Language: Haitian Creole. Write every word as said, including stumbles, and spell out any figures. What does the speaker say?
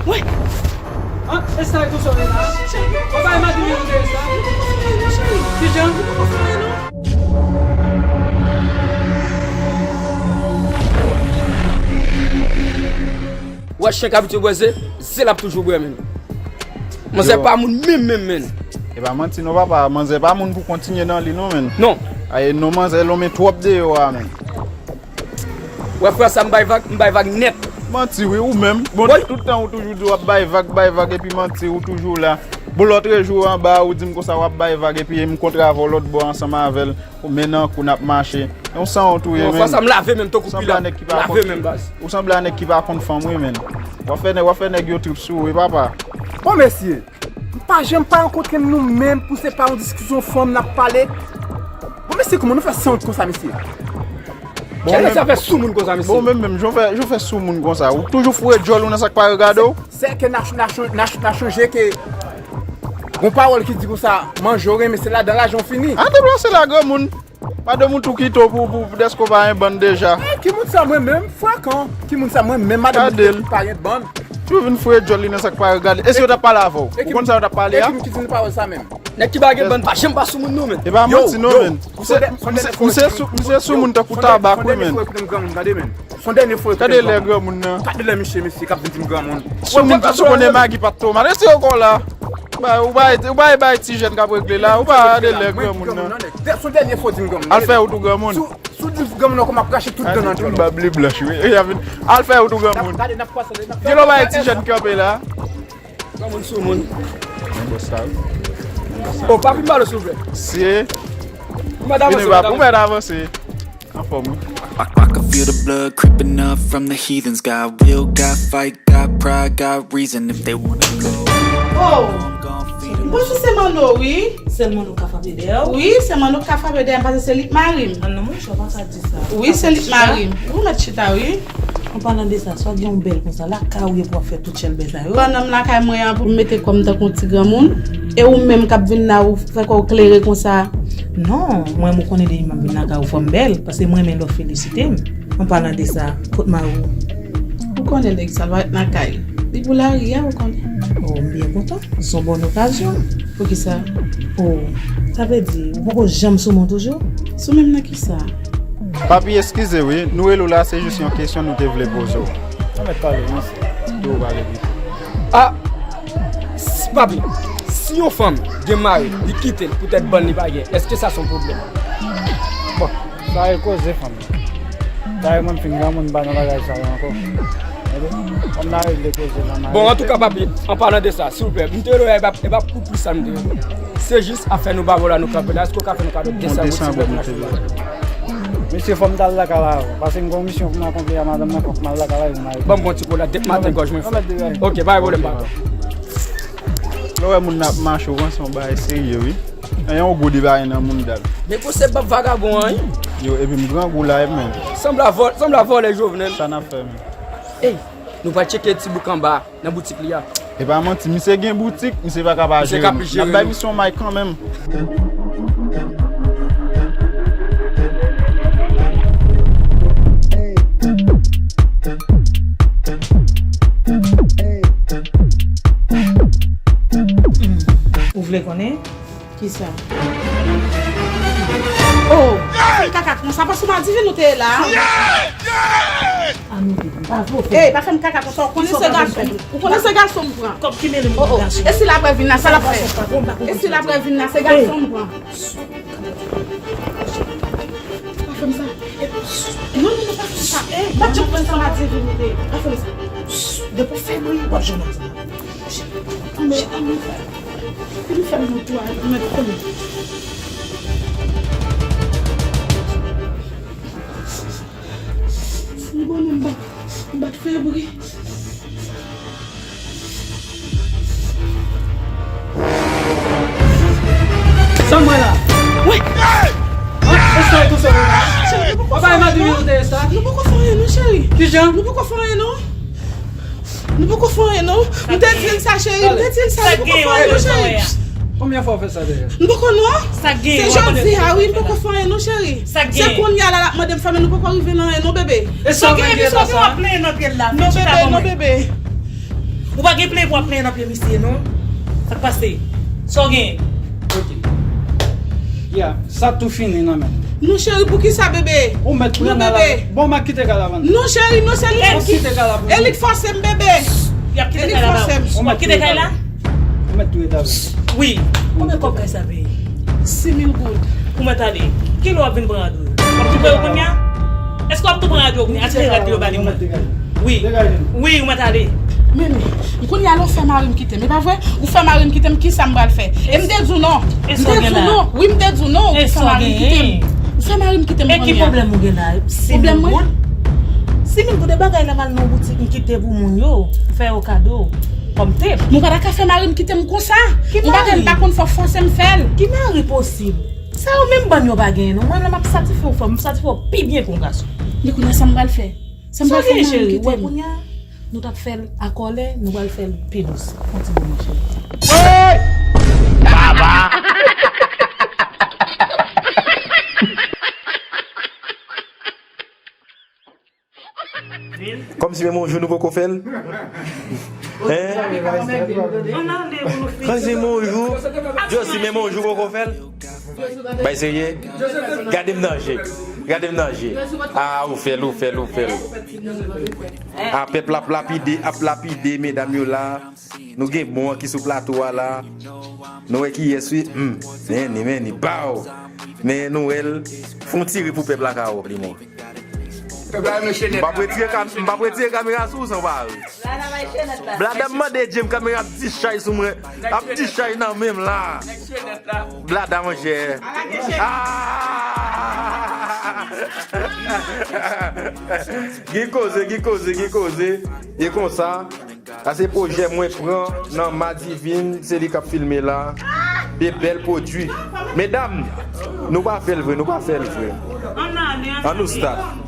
Wi. An, e sa e konsa w ye la? Ou bay madanm yo kote sa? Kijan? Wè chen k abitye bwè ze, ze l ap toujou bwè, menn. Manzè pa moun menm, menm, menn. E pa manti non, papa. Manzè pa moun pou kontinye nan li non, menn. Non. Aye, non, manzè lonmen twòp deyò a, menn. Wè frè sa, m bay vag, m bay vag nèt. Manti wi, ou menm. Bon, tout tan ou toujou di w ap bay vag, bay vag, epi manti, ou toujou la. Bon, lòtrejou anba, ou di m konsa w ap bay vag, epi m kontre avè w lòt bò ansanm avè l. Ou men nan kou n ap mache. Yon sanwont ou ye, menm. Frè sa, m lave menm tankou pilap. Lave menm, baz. Ou sanble a nèg ki pa konn fanm, wi, menn. W ap fè nèg, w ap fè nèg yo trip sou ou, wi, papa. Bon, mesye. M pa janm pa rankontre nou menm pou se pa yon diskisyon fanm n ap pale. Bon, mesye, kòman nou fè sanwont konsa, mesye? Bon, kèlè sa fè sou moun konsa, mesye? Bon, menm, menm, jan w fè, jan w fè sou moun konsa. Ou toujou foure djòl ou nan sa k pa regade w. Se ke n a, n a, n a, n a chonje ke gon pawòl ki di konsa, manje w renmen, se ladan lajan w fini. A deplase la, granmoun. Madanm ou tou kite w pou, pou, pou dèske w pa gen bann deja. Eh, ki moun sa mwen menm, frakan? Ki moun sa mwen menm, madanm ou pa gen bann? Toujou vin foure djòl li nan sa k pa regade. E si yo t ap pale avè w? Ou konn sa yo t ap pale a? E ki moun ki di l pawòl sa menm? Nèg ki pa gen bann pa janm pa sou moun non, menn. E pa manti non, menn. Misye sou moun tankou tabak, wi, menn. Son dènye fwa. Gade lè granmoun nan. Gade lè misye, mesye, k ap vin di m granmoun. Sou moun ki sou konnen magi pa t tomat. Rete yo kò la. Ou bay, ou bay, bay ti jèn k ap regle la. Ou pa gade lè granmoun nan. Son dènye fwa w di m granmoun. Al fè ou tou granmoun. Si w di m granmoun ankò, m ap rache tout dan nan tèt ou. Bab li blanch, wi. Al fè ou tou granmoun. Gade, n ap pase, n ap pase. Gen lè w bay ti jèn kanpe la. Granmoun sou moun. Yon bòs sa, wi. O, papi m pale, silvouplè. Se. Ou mèt avanse, ou mèt avanse. Anfòm, wi. I, I can feel the blood creeping up from the heathens. Got will, got fight, got pride, got reason. If they wanna go, oh, I'm gonna feed 'em. Bonjou, se Manno, wi. Sèlman nou ka frape dèyè w. Wi, sèlman nou ka frape dèyè m, paske se li k mari m. An non, monchè, w pa ka di sa. Wi, se li k mari m. Ou mèt chita, wi. An palan de sa, sa w gen yon bèl konsa, lakay ou ye pou w ap fè tout chèlbè sa yo. Pandan m lakay mwen an, pou m mete kò m tankou yon ti granmoun, e ou menm k ap vin la, ou fè kò w klere konsa. Non, mwen, ou konnen depi m ap vin lakay ou, fò m bèl, paske mwen renmen lè w felisite m. An palan de sa, kot mari w? Ou konnen nèg sa l pa ret lakay. Li pou lari a, ou konnen. Oh, m byen kontan. Se yon bòn okazyon. Poukisa? Oh, sa vle di, ou poko janm sou mwen toujou? Sou men m nan kisa? Papi, eskize wi, nou rele w la, se jis yon kesyon nou te vle poze w. Ou mèt pale, wi. Tou pale pito. Ah, si, papi, si yon fanm gen mari, li kite l poutèt bann li pa gen, èske sa se yon pwoblèm? Bon, sa e koze fanm. Dayè mwen m fin granmoun, m pa nan bagay sa yo ankò. Tande? Fanm nan regle koze nan mari. Bon, antouka, papi, an palan de sa, silvouplè, m te rele w la, e pa, e pa pou plis sa m te rele w. Se jis afè nou ba w la, nou kanpe la, èske w ka fè nou kado de san goud, silvouplè, pou n achte dlo? Mesye, fò m t al lakay la, paske m gen yon misyon pou m akonpli a madanm nan, fòk m al lakay la, pou m al. Ban m bon ti kou la, dèk maten gòj mwen fè. Ok, pa gen pwoblèm, pa. Lè w wè moun nan ap mache, w panse yon bagay serye, wi. Yon gwo debare nan moun dal. Negosye bab vagabon an, wi. Yo, epi m grangou la, epi men. Sanble a vòl-, sanble a vòlè Jovenel. Sa n ap fè, men? Ey, nou pral tcheke ti bouk anba nan boutik li a. E pa manti, misye gen boutik, misye pa ka pa jere. N ap bay misye yon may kanmenm. Ou vle konnen? Kisa? Oh, pa fè m kaka konsa, paske Madivin ou te ye la. Ann, pa vle w fè. Ey, pa fè m kaka konsa, ou konnen se gason. Ou konnen se gason m pran. Kòb ki mennen m nan gason. E si l apre vin la, sa l ap fè? E si l apre vin la, se gason m pran. Pa fè m sa. Non, non, non, pa fè m sa. Pa janm fè sa, Madivin ou te ye. Pa fè m sa. Depi w fè bri, w ap jwenn ansanm. Anmè, anmè. Pou nou fè m yon twa, mwen konnen. Li konnen m pa, m pa t fè bri. Sa m wè la? Wi! An, e sa e konsa w la? Cheri, nou poko fè anyen non. Nou poko fè anyen non, cheri. Kijan? Nou poko fè anyen non. Nou poko fè anyen non. M te di l sa, cheri. M te di l sa. Nou poko fè anyen non, cheri. Konbyen fwa w fè sa deja? Nou poko non. Se jodi a wi, nou poko fè anyen non, cheri. Se kounye a la l ap mande m fè, men nou poko rive nan anyen non, bebe. E sa w gen, sa w gen w ap plenyen nan pye l la? Non, bebe, non, bebe. Ou pa gen plenyen pou w ap plenyen nan pye misye, non. Sa k pase? Sa w genyen? Ok. Ya, sa tou fini nan men. Non, cheri, poukisa, bebe? Ou mèt pran nan la. Bon, m ap kite kay la, vann. Non, cheri, non, se li. Ou kite kay la pou mwen. E li k fòse m, bebe. Y ap kite kay la ba ou. Ou ap kite kay la? Ou mèt touye ta vre. Wi. Konbyen kòb kay sa peye? Sis mil goud. Ou mèt ale. Kilè w ap vin pran rad ou yo? W ap tou pran yo kounye a? Èske w ap tou pran rad ou yo kounye a? Atire rad yo ba li mwen. Wi. Wi, ou mèt ale. Men, men, kounye a la ou fè mari m kite m, e pa vre? Ou fè mari m kite m, kisa m pral fè? E m te di w non. M te di w non. Wi, m te di w non. Ou fè mari m kite m. Ou fè mari m kite m kounye a. E ki pwoblèm ou gen la? Pwoblèm mwen? Sis mil goud, e bagay la m al nan boutik, m kite pou moun yo, m fè yo kado. Kòm tip. Nou pa ta ka fè mari m kite m konsa. Yon bagay m pa konn fè w fòse m fè l. Ki mari posib? Sa yo menm bann yo pa genyen non. Mwen menm m ap satisfè w fò, m satisfè w pi byen ke yon gason. Men kounye a sa m pral fè? Sa m pral fè mari m kite m? Kounye a, nou t ap fè l akòle, nou pral fè l pi dous. Yon ti bon manje. Hey! Baba! Kòmsi menm yon jou nou poko fè l. Hein? Kòmsi menm yon jou. Josi, menm yon jou poko fè l. Bay serye. Gade m nan je. Gade m nan je. Ah, ou fè l, ou fè l, ou fè l. Ah, pèp la ap lapide, ap lapide medam yo la. Nou gen bon an ki sou plato a la. Nou wè kiyès wi. Hmm. Men ni, men ni. Baw. Men nou wè l. Fè yon ti ri pou pèp la ka wè w pli mwen. M p ap retire kam-, m p ap retire kamera sou ou san w pa ri. Blada mande Djem kamera ap di chay sou mwen. Ap di chay nan men m la. Blada monchè. Ah! Gen koze, gen koze, gen koze. E konsa. Sa se pwojè mwen pran nan Madivine, se li k ap filme la. De bèl pwodui. Medam, nou pa fè l vre, nou pa fè l vre. Ann nou start.